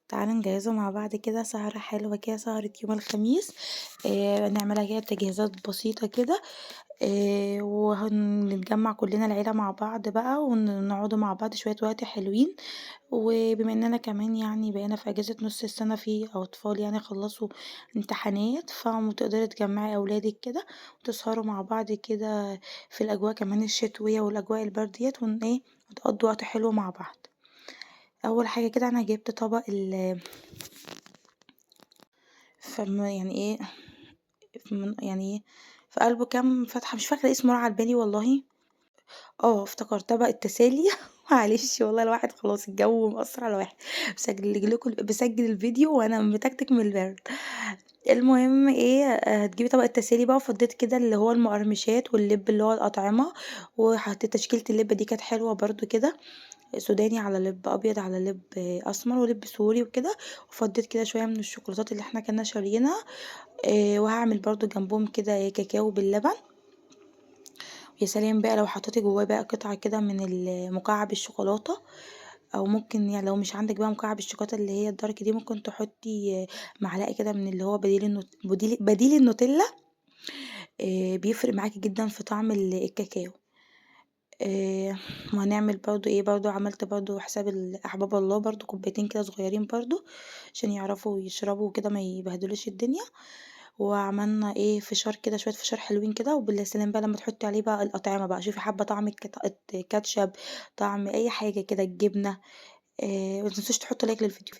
تعالوا نجهزه مع بعض كده سهرة حلوة كده، سهرة يوم الخميس. نعملها كده بتجهيزات بسيطة كده. وهنتجمع كلنا العيلة مع بعض بقى ونقعدوا مع بعض شوية وقت حلوين. وبما إننا كمان يعني بقينا في أجازة نُص السنة، في أطفال يعني خلّصوا امتحانات، فتقدري تجمّعي أولادِك كده وتسهروا مع بعض كده في الأجواء كمان الشتوية والأجواء البرد ديّة، ون إيه وتقضّوا وقت حلو مع بعض. أول حاجة كده أنا جِبت طبق ال فم يعني إيه من يعني إيه في قلبه كام فتحة، مش فاكرة اسمه، راح على بالي والله. افتكرت طبق التسالي معلش والله الواحد خلاص الجو مأثّر على الواحد. باسجل الفيديو وأنا متكتك من البرد. المهم إيه، هتجيبي طبق التسالي بقى، وفضّيت كده اللي هو المقرمشات واللب اللي هو الأطعمة، وحطيت تشكيلة اللب دي كانت حلوة برضه كده، سوداني على لب أبيض على لب أسمر ولب سوري وكده. وفضّيت كده شوية من الشوكولاتات اللي إحنا كنا شاريينها. وهاعمل برضه جنبهم كده كاكاو باللبن. يا سلام بقى لو حطيتِ جواه بقى قطعة كده من مكعب الشوكولاتة، أو ممكن يعني لو مش عندِك بقى مكعب الشوكولاتة اللي هي الدارك دي، ممكن تحطي معلقة كده من اللي هو بديل النوتيلا. بيفرق معاكِ جدًا في طعم الكاكاو. آآ وهنعمل برضه إيه، برضه عملت برضه حساب أحباب الله برضه كوبايتين كده صغيرين برضه، عشان يعرفوا يشربوا كده ما يبهدلوش الدنيا. وعملنا إيه فشار كده، شوية فشار حلوين كده، وبالله سلام بقى لمّا تحطي عليه بقى الأطعمة بقى، شوفي حابة طعم كاتشب، طعم أي حاجة كده، الجبنة. ما تنسوش تحطوا like للفيديو.